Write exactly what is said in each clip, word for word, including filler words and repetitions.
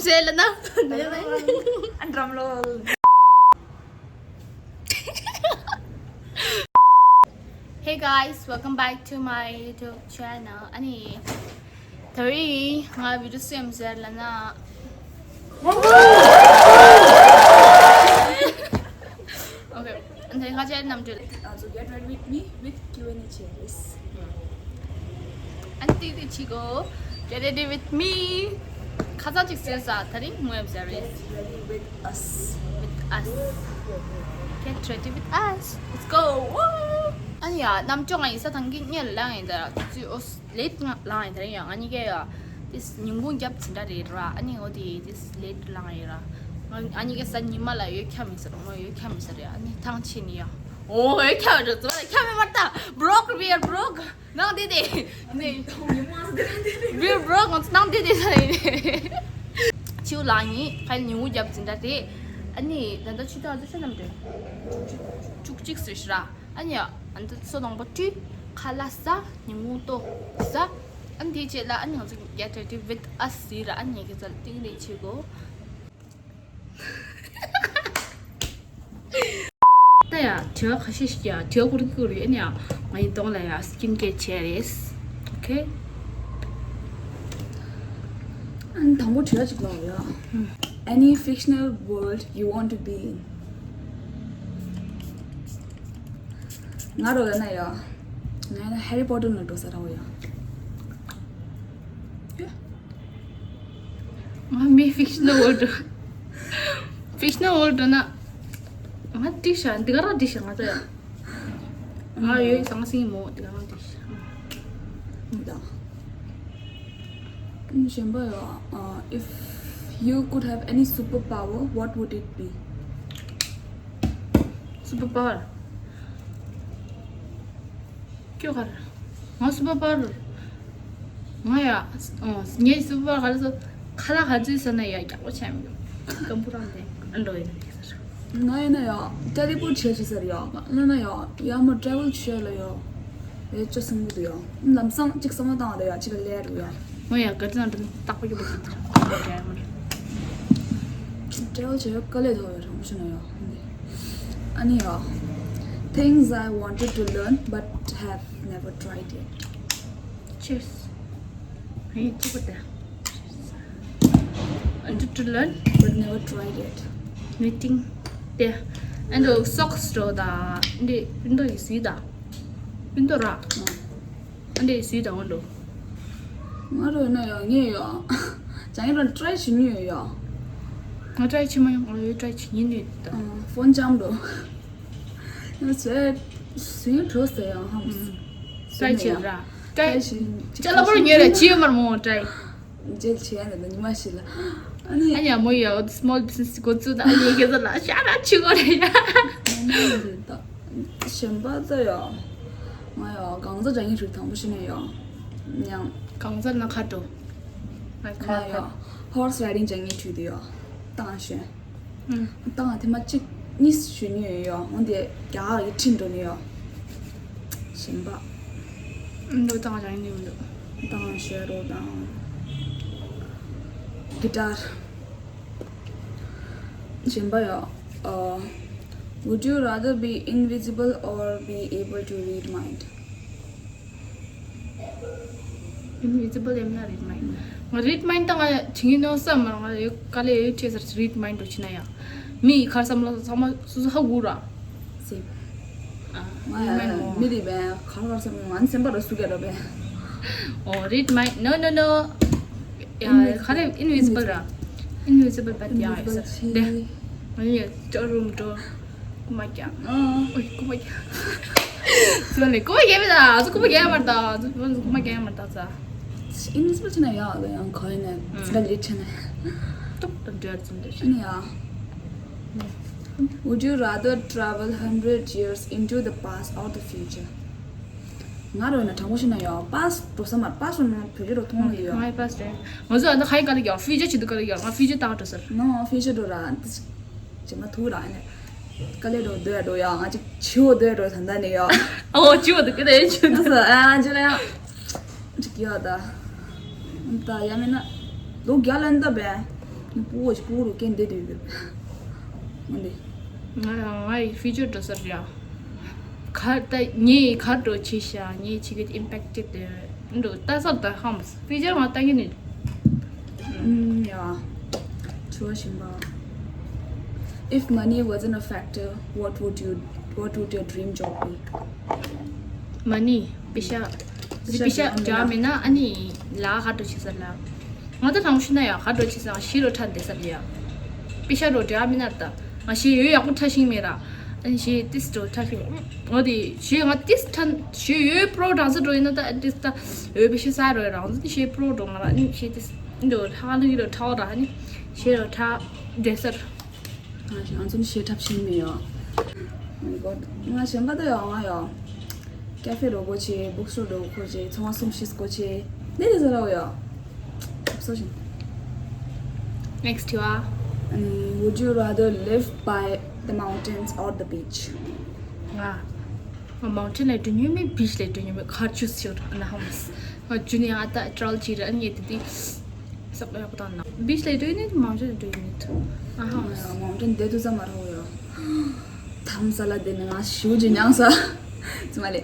ཟེར་ལ་ན། ཨ་འགྲམ་ལོ། Hey guys, welcome back to my YouTube channel. ཨ་ནི་ད་རེས་ང་བི་ཌི་ཡོ་སེམས་ཟེར་ལ་ན། Okay. འདི་ང་ཅའི་རྣམ་འགྲེལ། Also, get ready with me with Q and A བྱས་རེད། ཨ་ཏི་ཏི་ཆི་གོ། Get ready with me. ཁ་སང་ཅིག་ཟེར་ས་ད་རིང་ངོ་ཡབ་ཟེར་རེད། Get ready with us. With us. Get ready with us. Let's go. Woo! ཨ་ནི་ཡ་རྣམ་ཅོག་ང་ཡིན་ས་ཐང་གི་ཉེ་ལ་ཡིན་ད་ཙི་ཨོ། ལེ་ཊི་ལངས་ཡིན་ད་རེད་ཡ། ང་གཉིས་ཀས་ཡ་ཏིས་ཉིན་གུང་རྒྱབ་ཟིན་འདྲ་རེད་ར། ཨ་ནི་འོ་དེ་ཏིས་ལེ་ཊི་ལངས་ཡིན་ར། ང་ཨ་གཉིས་ཀས་ས་ཉི་མ་ལ་ཡོད་ཁྱམས་ཟེར་ངོ་ཡོད་ཁྱམས་ཟེར་ཡ། ཨ་ནི་ཐང་ཆད་ནི་ཡ། ཨོ་ཡོད་ཁྱམས་རེད་ཙི་ཁྱམས་མེད་མ་ད། Broke, we are broke. ནང་དེ་དེ་ནི། We are broke. ང་ཚོ་ནང་དེ་དེ་ས་རེད། ཆིའུ་ལ་ཉི་ཁ་ཉིན་གུང་རྒྱབ་ཟིན་འདྲ་རེད། ཨ་ནི་ད་ལྟ་ཆུ་ཐག་ཏུ་ཤ་ནམ་རེད། བཅུ་གཅིག་ཟེར་ཤི་ར། ཨ་ནི་ཨ་ནི་སོ་དང་པོ་བཀྲུས། ཁ་ལག་ཟ། ཉིན་གུང་ལྟོ་ཟ། ཨ་ནི་དེའི་རྗེས་ལ་ཨ་ནི་ང་ཚོ་Get Ready With Us ཟེར་ར། ཨ་ནི་ངས་ཁྱེད་ཚོ་ལ་ཏིང་རེ་བྱེད་དགོས། ད་ཡ་དྲི་བ་ཁ་ཤས་ཤིག་ཡ་དྲི་བ་བསྐུར་གྱི་ཡོད་རེད། ཨ་ནི་ཡ་ང་ཡི་གདོང་ལ་ཡ་སི་ཀིན་ཀེར་བྱས་རེད། Okay. ཨ་ནི་དང་པོ་དྲི་བ་ཅིག་ལོག་ཡ། Any fictional world you want to be in? ང་རོ་ཡོད་ན་ཡོ། ང་ཡོད་ན་Harry Potter ལ་འགྲོ་ས་ར་བ་ཡོ། ང་མི་fictional world འགྲོ། Fictional world འགྲོ་ན། ང་ཏིག་ཤ་འདི་ག་རང་ཏིག་ཤ་ང་ཚོ་ཡ། ང་ཡོད་ཟང་ཟིང་མོ་འདི་ག་རང་ཏིག་ཤ། ད། གཞན་པ་ཡོ། If you could have any superpower, what would it be? Superpower. ཁྱོད་ག་རེ། ང་སུ་པར་པར། ང་ཡ། ངའི་སུ་པར་པར་ག་རེ་ཟེར། ཁ་ལག་ག་ཚོད་ཟ་ན་ཡ་རྒྱག་པོ་ཆ་མི་འདུག་སྐམ་པོ་རང་དེ་ཨ་འགྲོ་ཡིན་ཟེར། ང་ཡིན་ན་ཡ་ཊེ་ལི་པོར་ཊི་བྱེད་ཤེས་ཟེར་ཡ། ང་ན་ཡ་ཡ་མ་ཊེ་རེ་ཝལ་བྱེད་ལ་ཡ། ཡ་ཅོ་སེང་གི་འདུག་ཡ། ལམ་སང་གཅིག་བསམ་བློ་བཏང་བ་དེ་ཡ་གཅིག་ལ་ལས་འགྲོ་ཡ། ང་ཡ་ག་ཚོད་ན་འགྲོ་ན་རྟག་པར་རྒྱབ་པ་ཞིག་འདུག་ཡ་མ་རེད། ཊེ་རེ་ཝལ་བྱེད་ཡ་དཀའ་ལས་ཐོག་ཡ་དྲང་པོ་བཤད་ན་ཡ། ཨ་ནི་ཡ། Things I wanted to learn but have never tried yet. Cheers. ཧེ་ཅི་པོ་ཏེ། Wanted to learn but never tried yet. Knitting. ཏེ། And socks འགྲོ་ད། འདི་པིན་ཏོ་ཡི་སུའི་ད། པིན་ཏོ་ར། ཨ་འདི་སུའི་ད་འོ་འགྲོ། ང་རོ་ན་ཡ་ངས་ཡ། ཅང་ཡིན་ར་ཊ་རའི་བྱེད་མྱོང་ཡོད་ཡ། ང་ཊ་རའི་བྱེད་མ་ཡོང་། ང་ཡོད་ཊ་རའི་བྱེད་ཉིན་ནས་ད། ཕོན་ཅམ་འགྲོ། ང་ཚོས་སུའི་འགྲོ་ཟེར་ཡང་ཧམ། ཊ་རའི་བྱེད་ར། ཊ་རའི་བྱེད། ཅ་ལག་པོ་ཉོས་ར་བྱེད་ཡོད་མར་མོ་ཊ་རའི། རྗེས་བྱས་ནས་ཉི་མ་ཞིག་ལ། ཨ་ནི། ཨ་ཉ་མོ་ཡ་small business འགོ་བཙུགས་ད། ཨ་ཉི་ཁྱེད་ཚོ་ལ་ཤ་ར་ཆུ་གོ་རེ་ཡ། གཞན་པ་ད་ཡ། ང་ཡ་གང་ཟག་སྦྱང་ཡིན་རིགས་དང་པོ་ཤི་ནས་ཡ། ཉང་། གང་ཟག་ན་ཁ་འགྲོ། ང་ཡ་horse riding སྦྱང་ཡིན་རིགས་དེ་ཡ། བཏང་ཞོན། ཨུམ། བཏང་དེ་མ་གཅིག་གཉིས་ཞུ་ནི་ཡོད་ཡོད། འོན་ཏེ་རྒྱ་གར་གྱི་ཁྲིད་འགྲོ་ནི་ཡོད། གཞན་པ། འགྲོ་བཏང་སྦྱང་ནི་མི་འདུག་བཏང་ཞོན་རོ་དང་། གི་ཊར། གཞན་པ་ཡོད། Would you rather be invisible or be able to read mind? Invisible ཡང་ན་read mind། ང་read mind ད་ང་བྱེད་ཀྱི་ནོ་བསམ་མ་ང་ཡོད་དཀའ་ལས་ཡོད་ཆེ་སར་read mind འགྲོ་ཕྱིན་ན་ཡང་། མི་ཡི་ཁར་བསམ་བློ་ཚང་མ་སོ་སོ་ཧ་གོ་ར། སེམས། ཨ། read mind མོ། མི་རིགས་པའི་ཁར་ཁར་བསམ་བློ་ང་སེམས་པ་ར་སུ་ག་ར་པའི། ཨོ་read mind no no no། ཡ་ཁ་རེ་invisible ར། Invisible but yeah invisible ཆེ། དེ། ང་ཡི་ཅོ་རུམ་འགྲོ། རྐུ་མ་རྒྱག་ཨ། ཨོའི་རྐུ་མ་རྒྱག་ཚོ་ལས་རྐུ་མ་རྒྱག་མེད་ད། ཚོ་རྐུ་མ་རྒྱག་མ་ད། ཚོ་རྐུ་མ་རྒྱག་མ་ད་ཚ། Invisible ཆེ་ན་ཡག་ལ་ཡང་གོ་ཡིན་ན་ཚིག་ལ་ཆེ་ན། ཏོག་ཏོག་འདྲ་ཚོ་འདྲ་ཆེ། ཨ་ནི་ཡ། Would you rather travel hundred years into the past or the future? ང་རོ་ན་དྲང་པོ་ཤི་ན་ཡོ་past འགྲོ་ས་མ་past འགྲོ་ན་བོད་རྒྱ་རོ་མཐོང་ཡོད་ཡོ། ང་ཡི་past རེད། ང་ཚོ་ཨ་ད་ཁ་ཡི་ག་ལ་ཡོ་future ཆེ་དུ་ག་ལ་ཡོ། ང་future ཏང་འགྲོ་སར། ནོ་future འགྲོ་ར། ཇེ་མ་ཐུག་ར་ཨ་ནི། དཀའ་ལས་འགྲོ་སྡོད་འགྲོ་ཡ། ང་ཅིག་བྱིའུ་སྡོད་འགྲོ་ད་ལྟ་ནས་ཡོ། ཨོ་བྱིའུ་སྡོད་གི་ད་ཡོད་བྱིའུ་སྡོད། ཨ་ཅི་ལ་ཡ། ཅིག་ཡོ་ད། ད་ཡ་མིན་ན། ལོ་བརྒྱ་ལ་འདབ་པས། ཕྲུ་གུ་ཕྲུ་གུ་རུ་སྐད་འདི་འདི་འདི། འོན་ཏེ། ང་ང་ཡི་ཕི་ཅར་འགྲོ་ས་རེད་ཡ། ག་ད་ངས་ག་འགྲོ་ཆེ་ཤ་ངས་ཆེ་གི་ཨིམ་པེག་ཊི་དེ་འགྲོ་ལྟ་ས་ད་ཧམ་ཕི་ཅར་ང་ལྟ་གི་ནི། ཨུམ། ཡ། དྲི་བ་གཞན་པ། If money wasn't a factor, what would you, what would your dream job be? མ་ནི་པེ་ཤ། པེ་ཤ་འདྲ་མེད་ན་ཨ་ནི་ལ་ག་འགྲོ་ཆེ་ས་ལ། ང་ད་རང་ཤི་ན་ཡ་ག་འགྲོ་ཆེ་ས་ཤི་རོ་ཁྲ་འདེ་ས་ལ་ཡ། པེ་ཤ་རོ་འདྲ་མེད་ན་ད་ང་ཤི་ཡོད་ཡག་པོ་ཁྲ་ཤིང་མེད་ར། ཨ་ནི་ཤི་ཏིས་འགྲོ་ཁྲ་ཤིང་། འོ་དེ་ཤི་ང་ཏིས་ཁྲ་ཤི་ཡོད་པྲོ་གྲང་ས་འགྲོ་ཡིན་ན་ད་ཏིས་ད་ཡོད་པེ་ཤི་ས་རོ་རང་ས་ཤི་པྲོ་འགྲོ་ང་ར་ཨ་ནི་ཤི་ཏིས་འགྲོ་ཁྲ་ལུག་རོ་ཁྲ་ར་ཨ་ནི་ཤི་རོ་ཁྲ་འདེ་ས་ར། ང་ཚོ་ནི་ཤེས་ཐབས་ཤེས་མེད་ཡོ། ང་གཞན་པ་ད་ཡོ་ང་ཡོ། ཀེ་ཧྥེ་འགྲོ་དགོས་ཆེ། bookstore འགྲོ་དགོས་ཆེ། ཚོང་བ་གསུམ་བཞི་དགོས་ཆེ། འདི་ནི་ཟེར་རོ་ཡོ། ཐབས་སོ་བཞིན། Next དྲི་བ། Would you rather live by the mountains or the beach? ང་ང་མའུན་ཊེན་ལ་འགྲོ་མྱོང་མེད། བིཆ་ལ་འགྲོ་མྱོང་མེད། གར་ཆུ་ཤོར་ཨ་ན་ཧམ་སི། ང་ཇུ་ནི་ཨ་ད་ཊྲལ་ཅི་ར་ཨ་ཉེ་དེ་དེ། སག་ཡག་པོ་དང་ན། བིཆ་ལ་འགྲོ་ནི་མང་ཆེ་འགྲོ་ནི། ཨ་ཧ། མང་ཆེ་འདི་དུ་ཙམ་མ་རོ་ཡོ། ཐམ་ས་ལ་དེ་ནི་ང་ཞུ་ཅི་མྱང་ས། ཙི་མ་ལེ།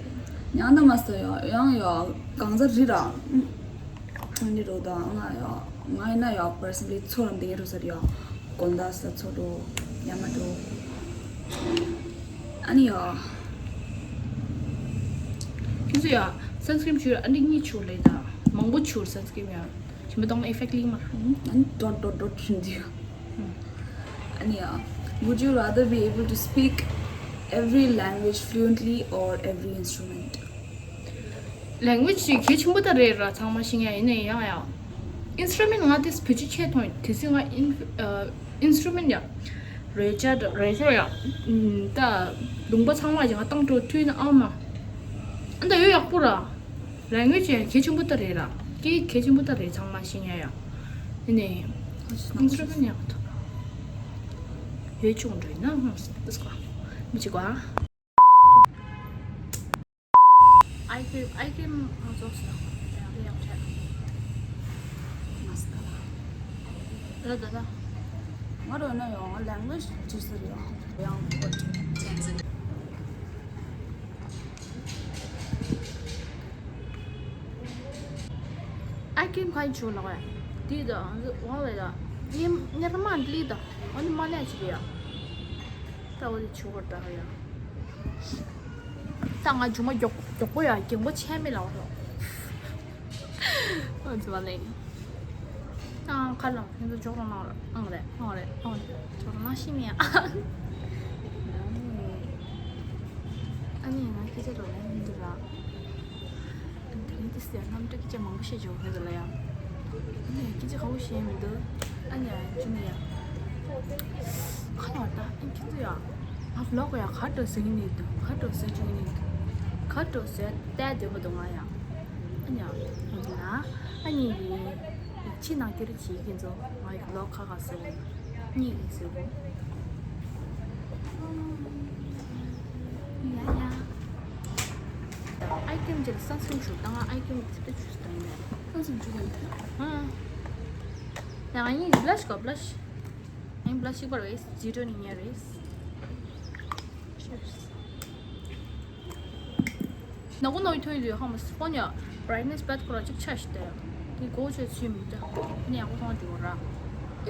མྱང་ན་མ་ས་ཡོ་ཡང་ཡོ་གང་ཟ་རི་ར། ཨ་ནི་རོ་དང་ང་ཡོ་ང་ཡིན་ན་ཡོ་པར་སན་ལི་ཚོ་རམ་དེ་ངའི་རོ་ས་རི་ཡོ། གོན་ད་ས་ཚོ་རོ་ཡ་མ་རོ། ཨ་ནི་ཡོ། ཁྱེད་ཚོ་ཡ་སན་སི་ཀྲིམ་ཞུ་ཨ་འདི་གཉིས་ཆུ་ལེ་ད་མང་པོ་ཆུ་སན་སི་ཀྲིམ་ཡ། ཞིམ་པོ་གཏོང་ཨེ་ཕེག་ལིང་མ། ཨ་ནི་ཏོ་ཏོ་ཏོ་ཏོ་འདི། ཨ་ནི་ཡ། Would you rather be able to speak every language fluently or every instrument? Language ཞིག་གལ་ཆེན་པོ་ད་རེད་ར་ཚང་མ་ཤེས་ཡ་ཡིན་ནའི་ཡང་ཡང་། Instrument ང་དེ་བོད་ཆུ་ཆེ་མཐོང་དེ་སྲིད་ང་ཨིན་ཨ་instrument ཡ། རོལ་ཆ་ད་རོལ་ཆ་ཡ། ད་ལུང་པ་ཚང་མ་ཡང་བཏང་འགྲོ་མཐུན་ཨ་མ། ཨ་ད་ཡོད་ཡག་པོ་ར། Language ཡང་གལ་ཆེན་པོ་ད་རེད་ར། སྐད་གལ་ཆེན་པོ་ད་རེད་ཚང་མ་ཤེས་ཡ་ཡ། ཡིན་ནའི། Instrument ཡང་ཐོབ། ཡོད་ཆུང་འགྲོ་ཡིན་ན་ཧུམ་སི་ཏུ་སྐོ། མི་ཅི་གོ་ཨ། ཨའི་ཀྲིམ་ཨའི་ཀྲིམ་ང་ཚོ་ཟ། ཡག་ཡག་བྱས། མ་སི་ཀ་ར། ད་ད་ད། ང་རོ་ན་ཡོང་ལེང་གུ་ཨེ་ཇི་ཅི་ཟེར་ཡོང་ཡང་། ཨའི་ཀྲིམ་ཁ་ཡིན་ཆུ་ལག་ཡ། དེ་ད་ང་ཚོ་ཝང་ལ་ཡ། ཉེར་ཉེར་མ་ལི་ད། ཨ་ནི་མ་ལས་ཅི་རེད་ཡ། ད་འོ་དེ་ཆུ་བར་ད་ཡ། ད་ང་ཇུ་མ་མགྱོགས་མགྱོགས་པོ་ཡ་རྒྱང་པོ་ཆད་མེད་ལ་འོ། ཨོ་ཙི་བ་ལེ། ཨ་ཁ་ལོ་ཁྱེད་ཚོ་འཇོག་རོགས་གནང་ར་གནང་རེད་གནང་རེད་གནང་རེད་འཇོག་རོགས་གནང་ཤི་མེད་ཨ། ཨ་ནི་ང་ཁྱེད་ཚོ་རོགས་ལེན་མི་འདུག་ར། ཨ་ནི་དེ་རིང་དེ་སི་ཡང་རྣམ་སྤྲུལ་སྐད་ཆ་མང་པོ་བཤད་འཇོག་ཁྱེད་ཚོ་ལ་ཡ། ཨ་ནི་སྐད་ཆ་ཁ་བོ་བཤད་མི་འདུག་ཨ་ནི་ཡ་ཅུ་ནི་ཡ། ཁ་ལོ་ད་ཨ་ནི་ཁྱེད་ཚོ་ཡ། ང་བློག་ག་ཡ་ག་འགྲོ་ཟེར་གི་ནི་འདུག་ག་འགྲོ་ཟེར་བཅུག་གི་ནི་འདུག་ག་འགྲོ་ཟེར་བལྟས་སྡོད་པ་འདུག་ང་ཡ། ཨ་ཉ། ཨ་ཉ། ཨ་ཉི་ཡི། ཡིག་ཆ་ནང་བསྒྱུར་བྱེད་ཀྱི་ཚོ་ང་ཡི་ལོ་ཁ་ཁ་ཟེར་བ། གཉིས་ཡིན་ཟེར་བ། ཡ་ཡ། ཨའི་ཀྲིམ་ཅིག་ལ་སན་སི་ཀྲིམ་བྱུག་ད་ང་ཨའི་ཀྲིམ་ཚིག་ཏུ་བྱུག་ད་ཡིན་ནས། སན་སི་ཀྲིམ་བྱུག་ད་ཡིན་ནས། ཧུང་། ཡ་ང་གཉིས་བླ་ཤི་གོ་བླ་ཤི། ཡིན་བླ་ཤི་པར་བས་ཛི་ཏོ་ནི་ཉེ་རེས། Cheers. ནག་པོ་ནོར་ཐོན་ཡོད་ཧ་མ་སི་ཕོན་ཡ་brightness བེད་ཁོ་ར་གཅིག་ཆ་ཞིག་ཏེ། དེ་གོ་ཆོད་ཚུལ་མི་འདྲ། ནི་ཡག་པོ་མཐོང་འགྲོ་ར།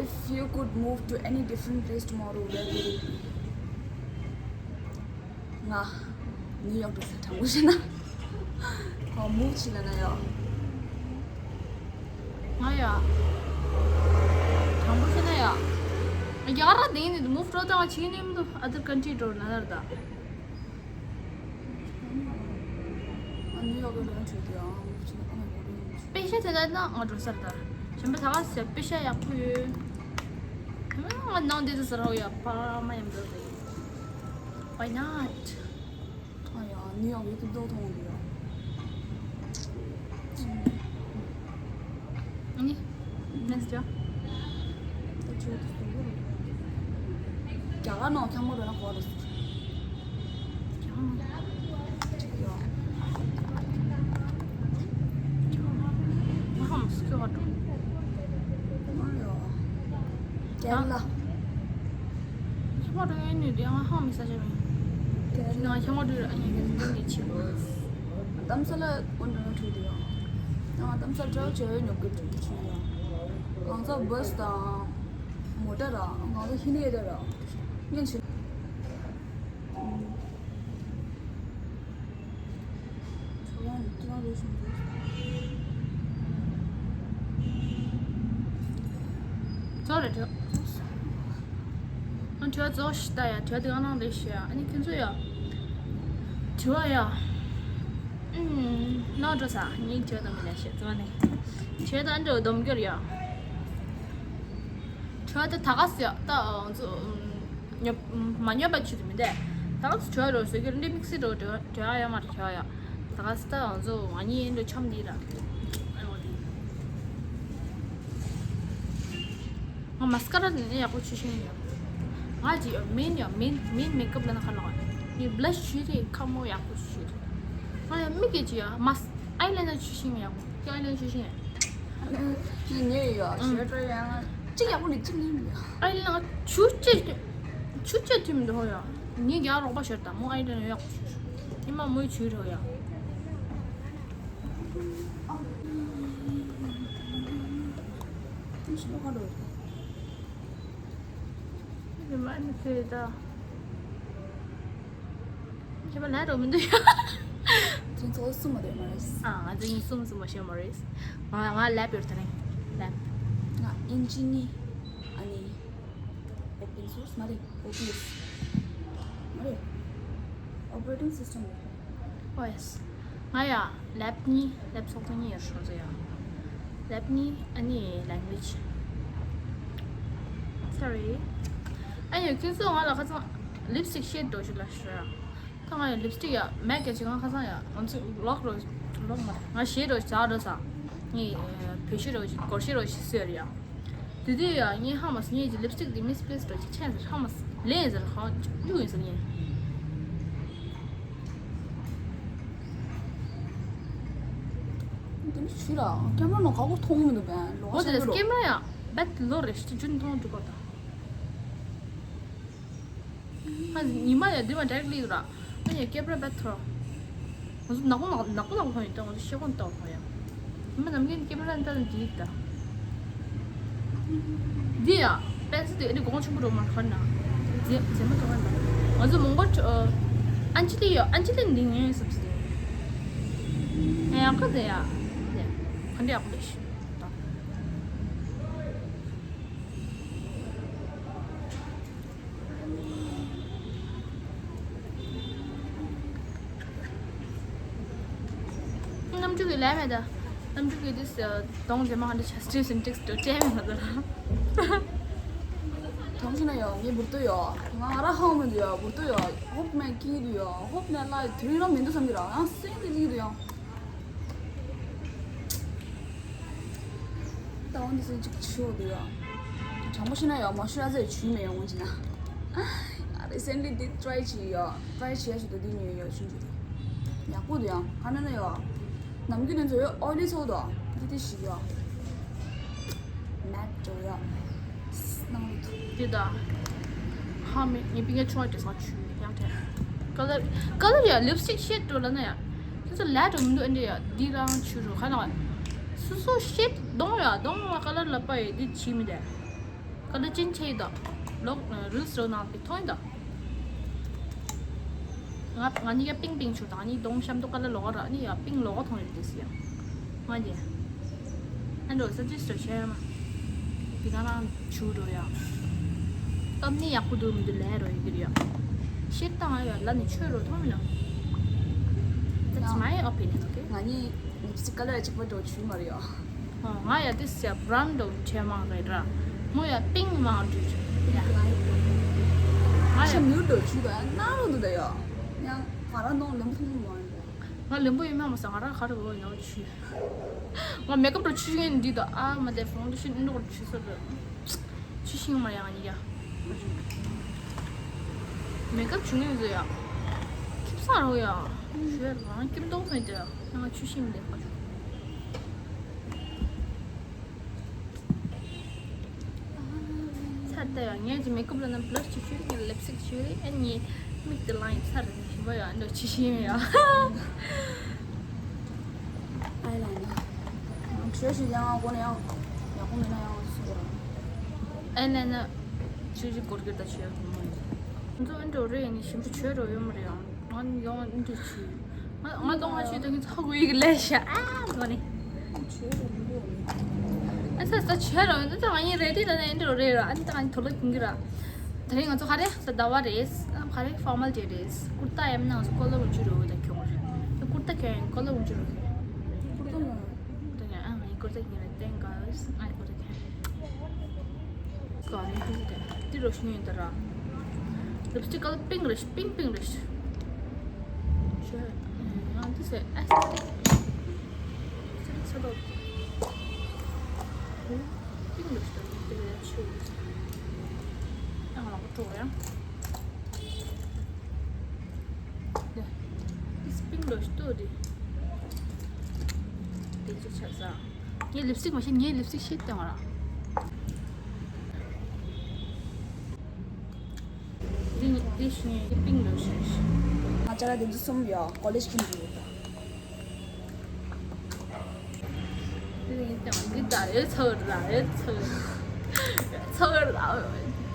If you could move to any different place tomorrow, where would it be? ང་ནིའུ་ཡོག་འགྲོ་ས་དྲང་པོ་བཤད་ན། ཧོ་མུ་ཆི་ལ་ན་ཡོ། ང་ཡ། དྲང་པོ་བཤད་ན་ཡ། རྒྱ་གར་དེ་ནི་མུ་འགྲོ་དང་ཆི་ནི་མི་འདུག other country འགྲོ་ན་ལར་ད། ཨ་ནི་ཡོག་གི་ལོན་ཆུ་དེ་ཨང་ཆུ་ཨ་ན་གོ་རེ་ཡིན་ཆུ། པེ་ཤ་དེ་ལ་ན་ང་འགྲོ་སར་ད། གཞན་པ་ད་ག་ཟེར་པེ་ཤ་ཡག་པོ་ཡོད། ང་ནང་དེ་དུ་ཟེར་རོ་ཡ་པ་མ་ཡམ་འགྲོ་རེད། Why not? ཨ་ཡ་ནི་ཡོག་ཡོད་དུ་དོ་ཐོང་རེ་ཡ། ཨ་ནི། Next ཡ། རྒྱ་གར་ནང་ཁྱམས་མོ་རོ་ན་གོ་རུ་སུ། རྒྱ་གར་ནང་། ཡ། ཧམ་སུ་ཧ་ཏུ། མ་ཡ། ལ། ཁྱེད་མ་འགྲོ་ཡོད་ནུས་དེ་ང་ཧང་མི་ས་ཆ་མིན། དེ་ན་ཁྱེད་མ་འགྲོ་ཡོད་ཨ་ཉན་གི་འདི་འདི་ཆེ་བོ། གཏམ་ས་ལ་ཀུན་འགྲོ་ན་འགྲོ་དེ་ཡོང་། ང་གཏམ་ས་འགྲོ་བྱེད་ཡོད་ཉོབ་གི་འགྲོ་གི་ཆུ་ཡོང་། ང་ཚོ་བྷས་དང་མོ་ཊ་ར་ང་ཚོ་ཧི་ལི་ཡ་ད་ར་ཉན་ཆེ། ཚོ་རེ་ཐོ། ཨ་དྲི་བ་རྫོགས་ཤི་ད་ཡ་དྲི་བ་དེ་ག་ནང་ལས་ཤི་ཡ་ཨ་ནི་ཁྱེད་ཚོ་ཡ། དྲི་བ་ཡ། ཨུམ། ནང་འགྲོ་ས་ངས་དྲི་བ་དང་མི་ལས་ཤི་དྲི་བ་ནི། དྲི་བ་དང་འགྲོ་སྡོམ་རྒྱུར་ཡ། དྲི་བ་དེ་ད་ག་སི་ཡ་ད་ང་ཚོ། ཉོབ་མ་ཉོབ་པ་ཆུ་དུ་མི་འདས། ད་ག་སི་དྲི་བ་རོ་སོ་གི་རིམ་མིག་སི་རོ་དྲི་བ་དྲི་བ་ཡ་མ་རེ་དྲི་བ་ཡ། ད་ག་སི་ད་ང་ཚོ་ང་གཉིས་འགྲོ་ཆམ་འདི་ར། ཨ་ཡོ་དེ། ང་མ་སི་ཀ་ར་ནི་ཡག་པོ་ཆུ་ཤིང་ཡོད། ང་ཅི་ཡོད་མིན་ཡོད་མིན་མིན་མེ་ཀབ་ལ་ན་ཁ་ལོ། ནི་བླ་ཤུ་རེ་ཁ་མོ་ཡག་པོ་ཆུ་ཤིང་རེད། ང་ཡོད་མི་སྐད་ཅི་ཡོད་མ་སི་ཨའི་ལེ་ནར་ཆུ་ཤིང་ཡག་པོ་ཁྱོད་ཨའི་ལེ་ནར་ཆུ་ཤིང་ཡོད། ནི་ཉེ་ཡོད་ཞེ་དྲག་ཡང་གཅིག་ཡག་པོ་ནི་གཅིག་ནི་མི་ཡོད། ཨའི་ལེ་ནར་ཆུ་ཅེ་ཆུ་ཅེ་ཐིམ་འདུག་ཡོད། ངས་རྒྱག་རོགས་པ་ཞོར་དང་མོ་ཨའི་ལེ་ནར་ཡག་པོ་ཆུ་ཤིང་ཉི་མ་མོའི་ཆུ་རོ་ཡོད། ཉི་མ་ནི་ཁྱོད་ད། ཁྱེད་པ་ལས་རོགས་མི་འདུག་ཡ། ཁྱེད་ཚོ་གསུམ་མ་རེད་མ་རེད། ཨ་ང་ཚོ་གཉིས་གསུམ་གསུམ་མ་ཤེས་མ་རེད། ང་ང་ལེབ་ཡོད་ད་ནི་ལེབ། ང་ཨིན་ཇི་ནི་ཨ་ནི་ཨོ་པན་སོར་སི་མ་རེད་ཨོ་པི་ཨེས་མ་རེད། ཨོ་པ་རེ་ཊིང་སི་སི་ཊེམ་རེད། ཨོ་ཡེ་སི། ང་ཡ་ལེབ་གཉིས་ལེབ་ཚོགས་པ་གཉིས་ཡོད་ཤོག་ཚོ་ཡ། ལེབ་གཉིས་ཨ་ནི་ལེང་གུ་ཨེ་ཇི། སོ་རི། ཨ་ཡོ་ཁྱེད་ཚོ་ང་ལ་ཁ་སང་ལིབ་སི་ཊིག་ཤེད་འགྲོ་ཞུ་ལ་ཤོད་ཡ། ད་ང་ཡ་ལིབ་སི་ཊིག་ཡ་མེད་ཀྱ་ཅི་ང་ཁ་སང་ཡ་ང་ཚོ་ལོག་རོ་ལོག་མ་ང་ཞེད་རོ་ཇག་རོ་ས། ངས་བོད་ཤེད་རོ་ཞིག་སྒོར་ཤེད་རོ་ཞིག་སོ་ཡ། དེ་དུས་ཡང་ངས་ཧ་མ་སོང་ངས་ཀྱི་ལིབ་སི་ཊིག་དེ་མིས་པི་ལེས་འགྲོ་ཅིག་ཆེན་ཟེར་ཧ་མ་སོང་ལེན་ཟེར་ཧ་གཡུག་ཡིན་ཟེར་ངས། དེ་ནི་ཆུ་ལ་ཀེམ་ར་ནང་ག་གོ་མཐོང་མི་འདུག་བན་ལོ་འོ་དེ་ལས་ཀེམ་ར་ཡང་བད་ལོ་རེ་ཞིག་ཅུན་མཐོང་འགྲོ་གོ་ད། ང་ཉི་མ་ཡང་འདི་མ་ཌའི་རེག་ལི་ར། ང་ཡང་སྐེད་པར་བད་ཐོར། ང་ཚོ་ནག་པོ་ནག་ནག་པོ་ནག་པོ་ཡིན་ད་ང་ཚོ་ཤེས་གོང་ལྟ་བ་ཡང་། ཉི་མ་ནམ་རྒྱུན་སྐེད་པར་ལྟ་ན་འདི་ཡིག་ད། འདི་ཡང་པན་སི་དེ་ཨ་ནི་གོང་ཆེན་པོ་རོ་མ་ཁར་ན། རྫས་རྫས་མ་ཐོག་ན། ང་ཚོ་མོང་གོ་ཨན་ཅི་ལི་ཡོད་ཨན་ཅི་ལི་འདི་ངའི་སུབ་སི་དེ། ཡང་ཁ་དེ་ཡ། ག་འདྲ་ཡག་པོ་ལས་ཤི། རྣམ་འགྱུར་གྱི་ལས་མེད་ད། རྣམ་འགྱུར་གྱི་དུས་སུ་གདོང་དེ་མ་ཧ་འདྲ་ཆ་སྤྲེལ་སིན་ཊེག་སི་དུ་སྤྲད་མེད་ང་ཚོ་ལ། གྲོང་ཁྱེར་ན་ཡོད་ངའི་འབུར་ཏོ་ཡོད་ང་ང་ར་ཧང་མི་འདུག་ཡོད་འབུར་ཏོ་ཡོད་ཧོབ་མེད་ཀི་འདུག་ཡོད་ཧོབ་མེད་ལ་དུས་རང་མི་འདུག་བསམ་གྱི་ར་ཡང་སེང་གི་ཀི་འདུག་ཡོད། ད་འོ་འདི་ཚོ་གཅིག་ཆུ་འདི་ཡ། དྲང་པོ་བཤད་ན་ཡ་མ་ཤོད་ཨ་ཚེ་ཆུ་མེད་ཡོང་གི་ན། ཨ་རི་སེན་ལི་འདི་ཊི་རའི་བྱས་ཡ། ཊི་རའི་བྱས་ཞུ་དོ་འདི་ཉོས་ཡ་ཆུ་འདི། ཡག་པོ་འདུག་ཡ། ག་ན་ན་ཡ། ནམ་རྒྱུན་ནས་ཚོ་ཡ་ཨོ་ལི་ཚོ་དོ། འདི་དེ་ཞིག་ཡ། མེད་འགྲོ་ཡ། སྣང་ལུགས། འདི་ད། ཧ་མི་ངའི་པི་ངའི་ཆུང་བ་དྲི་སང་ཆུ་ཡག་དྲན། ཀ་ལར་ཀ་ལར་ཡ་ལིབ་སི་ཊིག་ཤེད་འགྲོ་ལ་ན་ཡ། ཁྱེད་ཚོ་ལས་འགྲོ་མི་འདུག་ཨེ་འདྲ་ཡ་འདི་རང་ཆུ་རུ་ཁ་ན། སོ་སོ་ཤེད་གདོང་ཡ་གདོང་བ་ཀ་ལར་ལ་པ་ཡི་འདི་བྱིས་མི་དེ། ཀ་ལར་ཅན་ཆེ་ཡི་ད། ལོག་རིལ་སི་རོ་ནང་གི་མཐོང་ཡི་ད། ང་ང་གཉིས་ཀ་པིང་པིང་ཆུ་དང་གཉིས་གདོང་ཤམ་ཏོ་ཀ་ལར་ལོག་ར་ནི་ཡ་པིང་ལོག་མཐོང་ཡོད་དེ་སི་ཡ། ང་གི་ཨ་འགྲོ་ས་ཇི་སི་ཊར་བྱས་ཡ་མ། འདི་ག་རང་ཆུ་རུ་ཡ། སྟབས་ནི་ཡག་པོ་འདུག་མི་འདུག་ལས་རོ་ཡི་གི་རུ་ཡ། ཤེད་བཏང་ཡ་ལ་ནི་ཆོས་རོ་མཐོང་མི་ན། That's my opinion, okay? ང་གཉིས་ལིབ་སི་ཊིག་ཀ་ལར་གཅིག་པ་འགྲོ་ཆུ་མ་རེད་ཡ། ང་ཡ་དེ་སི་ཡ་བྷ་རའུན་འདྲ་བོ་བྱས་མང་རེད་ར། མོ་ཡ་པིང་མང་འགྲོ་ཆུ་ཡ། ང་ཡ་ཆུ་མྱུར་འགྲོ་ཆུ་དང་ཡ་ནང་རུ་འདུག་ད་ཡ། ཡང་ང་རང་ནང་ལམ་ཐུང་མང་རེད། ང་ལམ་བུ་ཡིན་མ་མ་ས་ང་རང་ག་རུ་འོ་ཡིན་ནོ་ཆུ། ང་མེ་ཀབ་འགྲོ་ཆུ་ཤིང་འདི་དང་ཨ་མ་དེ་ཕོང་ཏུ་ཤིང་འགྲོ་ཆུ་སོ་རེད། ཆུ་ཤིང་མ་ཡང་ཡ། མེ་ཀབ་བྱུང་ཡོད་ཟེར་ཡ། ཁིབ་ས་རོ་ཡ། ཞུ་ཡ་རང་ཁིབ་མདོག་ཐོན་ཏེ་ཡ་ང་ཆུ་ཤིང་མི་ལེགས་པ། ཚ་ ད་ཡང་ངས་ཀྱི་མེ་ཀབ་ལ་ན་བླ་ཤི་ཆུ་རེད། ངས་ལིབ་སི་ཊིག་ཆུ་རེད། ཨ་ནི་མིག་དེ་ལང་ཡིན་ཚར་རེད། ཞིམ་པོ་ཡོད། ཨ་འདྲ་ཆི་ཞིམ་ཡོད། ཨའི་ལ་ནི་བྲོས་ཤིག་ཡང་སྒོ་ནས་ཡང་ཡག་པོ་མེད་ན་ཡང་སུ་གོ་ར། ཨའི་ལ་ན་ཆུ་ཞིག་སྒོར་གྱི་ད་ཆུ་ཡོད་མོ། ང་ཚོ་ཨ་འདྲ་རེད། ཡིན་ནི་ཞིམ་པོ་ཆོས་རོ་ཡོད་མ་རེད་ཡང་། ང་ཡོང་འདི་ཆུ། ང་ང་གཏོང་ང་ཆུ་དང་ཚ་གུ་ཡིག་ལས་ཤ་ཨ་གོ་ནི། ཨ་ས་ས་ཆུ་རོ་འདི་ཚ་ང་ཡིན་རེ་ཏི་ད་ནས་འདི་རོ་རེ་རོ། ཨ་ནི་ད་ང་ཡིན་དོ་ལོ་ཀུང་གི་ར། ད་རེས་ང་ཚོ་ག་རེ་ས་ཟླ་བ་རེད། ཨ་ག་རེ་ཕོར་མལ་ཌེ་རེད། ཀུར་ཏ་ཡམ་ན་ང་ཚོ་ཀོ་ལོ་ཀུང་ཆུ་རོ་ད་ཁྱོང་རེད། ཀུར་ཏ་ཁྱོང་ཡིན་ཀོ་ལོ་ཀུང་ཆུ་རོ་ཁྱོང་། ཀུར་ཏ་མ། ཀུར་ཏ་ཁྱོང་ཨ་ང་ཡིན་ཀུར་ཏ་ཁྱོང་རེད། ཏེང་ག་ཨ་ཀུར་ཏ་ཁྱོང་། ཀ་ནི་ཀུར་ཏ་ཁྱོང་འདི་རོ་ཤི་ནི་ཡིན་ད་ར། ལིབ་སི་ཊིག་ཀ་ལར་པིང་རེད། པིང་པིང་རེད། ཆོས་ཡང་འདི་ཟེར་ཨེ་སི་ཐེ་ཊིག་ཟེར་ཚ་དོ། པིང་རེད་ད་འདི་ལས་ཆུ། ཨ་ང་ལ་ཀོ་ཀྲོ་ཡང་། འདི་པིང་རེད་ད་འདི། དེ་ཚོ་ཆགས་ས། ངས་ལིབ་སི་ཊིག་མ་ཤེས། ངས་ལིབ་སི་ཊིག་ཤེས་བཏང་བ་ར། འདི་ནི་འདི་ཤི་ནས་འདི་པིང་རེད་ཤི། ང་ཅག་ལ་འདི་ཚོ་གསུམ་ཡོད། ཀོ་ལེཇ་ཀྱི་འདི་ཡོད་ད། འདི་ནི་ཀྱང་འདི་ད་ཨེ་ཚ་བ་ར་ཨེ་ཚ་བ་ཚ་བ་ར་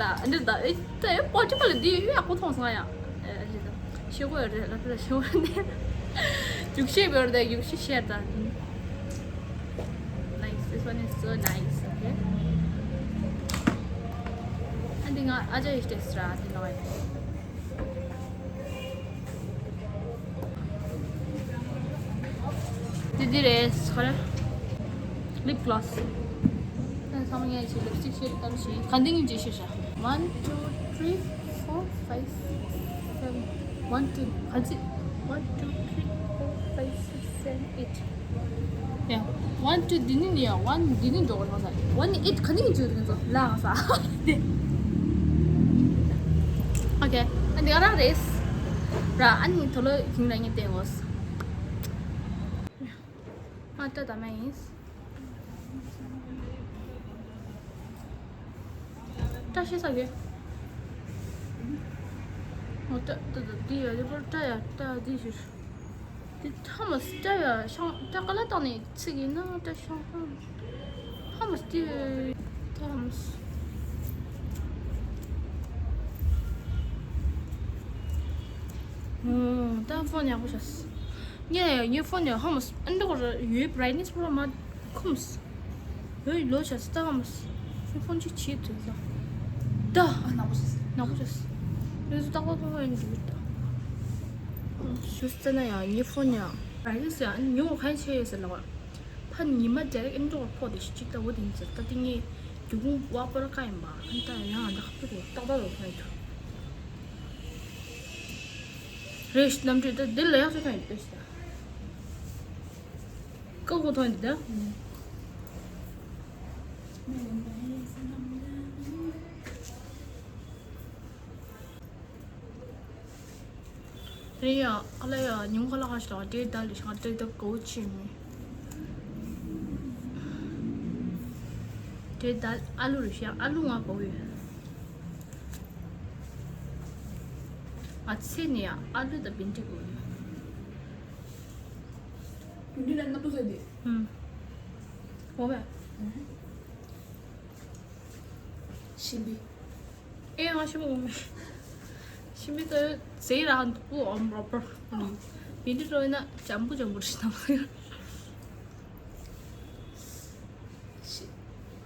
ད་འདི་ད་ཨེ་ད་ཨེ་པོ་ཅི་པ་ལ་འདི་ཡོད་ཡག་པོ་མཐོང་སོང་ཡ། ཨེ་ཞེ་ད་ཤི་གོ་ཡོད་རེད་ལ་ད་ཤི་གོ་འདི་རྒྱུགས་ཤེས་བོར་ད་རྒྱུགས་ཤེས་ཤེར་ད། Nice. This one is so nice. Okay. And then I just this ra the noise. Did you rest? Lip gloss. Then some of the lipstick shade. Continue. One, two, three, four, five, six, seven. One, two. One, two, three, four, five, six, seven, eight. Yeah. One, two འདི་ནི་ཡ། one འདི་ནི་འགྲོ་གི་ཡོད་ས། one eight ག་ནི་འཇུ་རིན་ཚོ་ལ་ས། Okay. ཨ་འདི་ག་རང་རེད། ར་ཨ་ནི་ཐོ་ལོ་ཁྱིམ་ལ་ངས་བསྟན་འོས། ང་ལྟ་ད་མ་ཡིན། བཀྲ་ཤིས་ས་གི། ཨོ་བཀྲ་ད་ད་འདི་ཡ་ལེ་པར་བཀྲ་ཡ་བཀྲ་འདི་ཞུ། འདི་ཐ་མ་སི་བཀྲ་ཡ་ཤང་བཀྲ་ཀ་ལ་བཏང་ནས་ཚིག་ཡིན་ན་བཀྲ་ཤང་ཧ་མ་སི་དེ་ཐ་མ་སི། ཨོ་ད་ཕོན་ཡག་པོ་ཤ་སི། ངས་ཡ་ངའི་ཕོན་ཡ་ཧ་མ་སི་ཨན་འདྲ་གོ་ར་ཡོད་བྲའི་ནི་སི་པོ་ར་མ་ཁུམ་སི། ཡོད་ལོ་ཤ་སི་ད་ཧ་མ་སི། ངའི་ཕོན་ཅིག་བྱེད་ཐུབ་ས། ད་ཨ་ནག་པོ་ཤ་སི། ནག་པོ་ཤ་སི། ཡོད་སུ་ཏག་ཏག་ཏག་ཡིན་འདུག་ད། ཤུ་སི་ན་ཡ་ངའི་ཕོན་ཡ་བྲའི་ནི་སི་ཡ་ཉོ་ག་ཡ་ཆེ་ཡོད་སི་ལ་བ། ཕ་ཉི་མ་ཌའི་རེག་ཨིན་འགྲོ་བར་ཕོག་དེ་ཤི་ཅིག་ལྟ་བུ་དེ་ཡིན་ཟེར། ད་དེ་ངས་རྒྱུ་ཁུངས་བ་པར་ཀ་ཡིན་པ། ཨན་ད་ཡང་ད་ཁ་ཕི་གོ་ཏག་ཏག་ལོ་ཁ་ཡི་ཐུ་རེ་ཤི་རྣམ་འགྲོས་ད་དེ་ལ་ཡག་ཚོད་ཁ་ཡི་ལྟ་ཤི་ད་ཀ་གོ་ཐོན་འདི་ད། རེད་ཡ། ཨ་ལ་ཡ་ཉུང་ཁ་ལ་ཁ་ཤ་ཏྲེ་དལ་ལི་ཤ་ཏྲེ་དལ་གོ་ཆེ་མི། ཏྲེ་དལ་ཨ་ལུ་རེད་ཤ་ཨ་ལུ་ང་གོ་ཡོད། ང་ཚེ་ནི་ཡ་ཨ་ལུ་དང་བིན་ཏི་གོ་ཡོད། བིན་ཏི་ལ་ནག་པོ་ཟེར་དེ། ཧུམ། གོ་བས། ཤིང་བི། ཨེ་ང་ཤི་མོ་མི། ཤི་མི་ཏོ་ཟེར་ར་འདུག་པོ་ཨོམ་རོ་པར། བི་འདི་རོ་ན་ཇམ་པོ་ཇམ་པོ་རེ་ཤི་ན་མ་ཡོད། ཤི།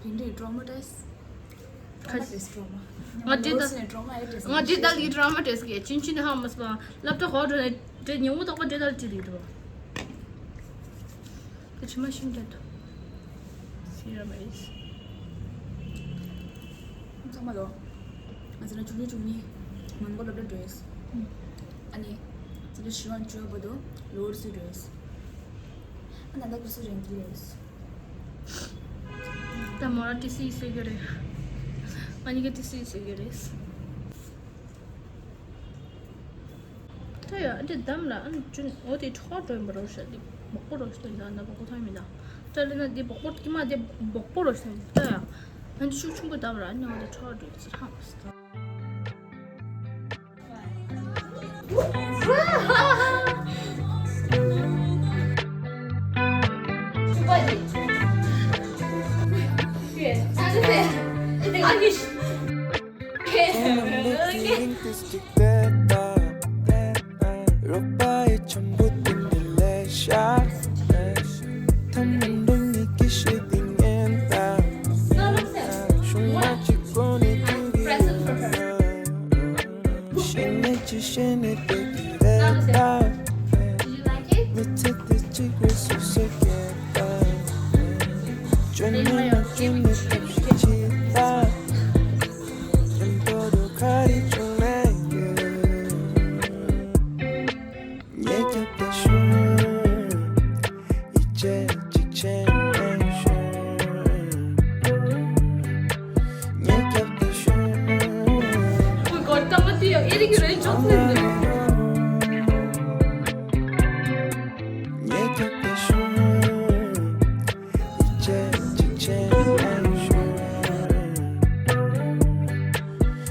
བི་འདི་ཌྲོ་མ་ཏེས། ཁ་ཏེས་ཌྲོ་མ། ང་འདི་ད་ལོ་སི་ནས་ཌྲོ་མ་ཨེ་ཏེས། ང་འདི་ད་ལི་ཌྲོ་མ་ཏེས་གི་ཅིན་ཅིན་ཧ་མ་སི་པ་ལབ་ཏོ་ཧོ་ཌོ་ནས་ཏེ་ཉེ་བོ་ཏོག་པ་ཏེ་ད་ལི་ཏི་ལི་ཌྲོ། ད་ཕྱི་མ་ཤིང་རྒྱག་ཏུ། སི་ར་མ་ཨིས། ཚང་མ་ལོ། ང་ཚོ་ལ་བཅུ་གཅིག་བཅུ་གཉིས་མོན་གྷོ་སློབ་གྲྭ་འགྲོ་ཡོད། ཨ་ནི་ང་ཚོ་ལ་བཞི་པ་བཅུ་པ་བར་དུ་ལོ་རེ་སུ་འགྲོ་ཡོད། ཨ་ན་ད་ཁུ་སུ་རེན་ཏི་ཡོད། ད་མོ་ར་ཏི་སི་ཡི་སེ་གི་རེད། ང་གཉིས་ཀ་ཏི་སི་ཡི་སེ་གི་རེད། ད་ཡ་ཨ་འདི་འདམ་ལ་ཨ་ནི་ཅུན་འོ་དེ་ཁྲོ་འགྲོ་ཡིན་པ་རོ་ཤ་འདི་སྦོག་པོ་རོ་ཤ་འདི་ན་སྦོག་པོ་ཐང་མི་ད། ད་ལི་ན་འདི་སྦོག་པོ་ཀི་མ་འདི་སྦོག་པོ་རོ་ཤ་འདི་ད་ཡ། ཨ་ནི་ཤུགས་ཆུང་པོ་བཏང་ར་ཉོ་དེ་ཁྲོ་འགྲོ་ཚེ་ཧང་སྟ། རོགས་པ་ཡི་འཆམ་པོ་དེ་འདི་ལས་ཤ། ཐ་མ་འདི་ཉིད་ཀྱི་ཤེས་དེ་ངན་ལྟ། ཤུང་མ་གཅིག་གོ་ནས་དུག་གི་ཤེས་ནས་ཅི་ཤེས་ནས་དེ་གི་རེད་ལྟ། མི་ཚེ་དེ་གཅིག་རེད་སུ་སེ་གེ་ལྟ། བཅོས་ནས་མ་བཅོས་ནས་ཐབས་ཤེས་ཅི་ལྟ། རིང་པོ་དུ་ག་རེ་བྱུང་ནས་ཡོད། ཉེ་རྒྱབ་ཏུ་ཤོག་ཡིད་ཆེས་གཅིག་བྱས་ནས་ཤོག་ཉེ་རྒྱབ་ཏུ་ཤོག་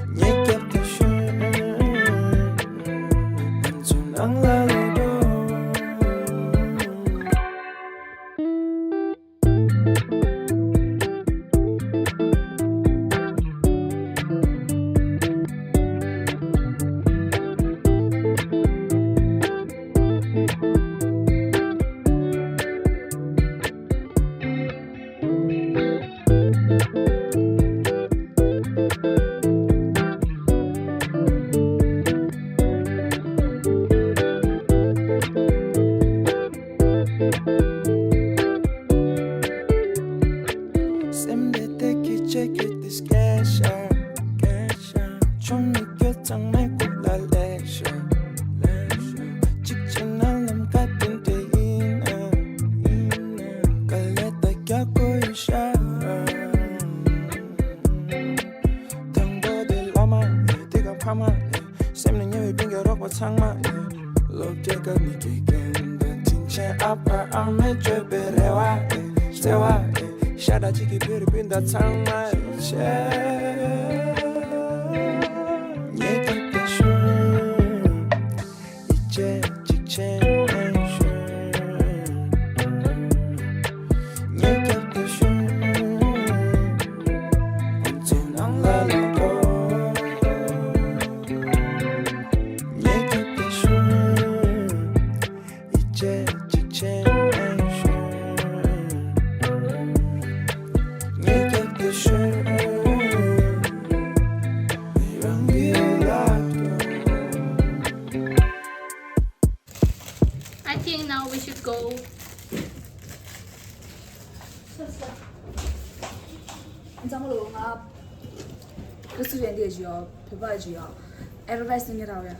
ཉེ་རྒྱབ་ཏུ་ཤོག་སེམས་དེ་དེ་གི་ཆེ་གི་དེ་སྐད་ཤ། ཆུང་མི་སྐྱོ་ཚང་མའི་ཁུག་ལ་ལས་ཤ། གཅིག་བྱས་ན་ལམ་ཁ་དེ་འདྲ་ཡིན་ན། དཀའ་ལས་ད་རྒྱག་དགོས་ཡོད་ཤ། དང་པོ་དེ་བླ་མ་ཡིན་དེ་ག་ཕ་མ་ཡིན། སེམས་ནས་ཉེ་བའི་སྤུན་ཀྱག་རོགས་པ་ཚང་མ་ཡིན། སློབ་གྲྭའི་སྐབས་ནས་དགེ་རྒན་དང་དྲིན་ཆེན་ཨ་ཕ་ཨ་མས་བཅོས་པའི་རེ་བ་ཡིན། བརྩེ་བ་ཡིན། ཤ་ཁྲག་གཅིག་གི་བོད་རིགས་སྤུན་ཟླ་ཚང་མ་ཡིན་ཆེ། ཉེ་རྒྱབ་ཏུ་ཤོག་ཡིད་ཆེས་གཅིག་བྱས་ནས་ཤོག་ཉེ་རྒྱབ་ཏུ་ཤོག་ང་ཚོའི་ནང་ལ་ལོག་འགྲོ། ཉེ་རྒྱབ་ཏུ་ཤོག་ཡིད་ཆེས་གཅིག་བྱས་ནས་ཤོག་ཉེ་རྒྱབ་ཏུ་ཤོག་རང་གི་ལག་ཏུ། I think now we should go. འཛམ་བུ་གླིང་ང་བུ་ཚུགས་རན་དེ་བཞི་ཡོད། བོད་པ་བཞི་ཡོད། ཨེ་རོ་བེ་སི་ནི་ར་བ་ཡ།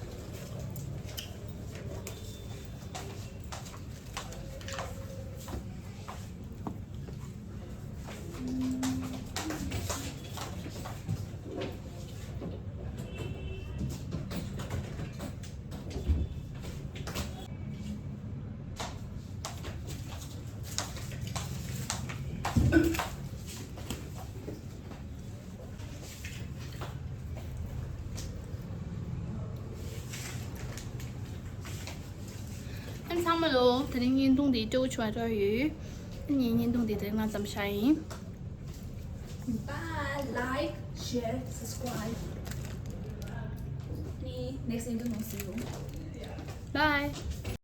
ཨན་ཚང་མ་ལོ། དེ་རིང་བརྙན་ཐུང་འདི་སྤྲོ་བོ་ཆུང་བ་འགྲོ་ཡོད། ཨན་ངའི་བརྙན་ཐུང་འདི་དེ་རིང་ལ་ཙམ་བཞག་ཡིན། Bye, like, share, subscribe. Next video, see you. Bye.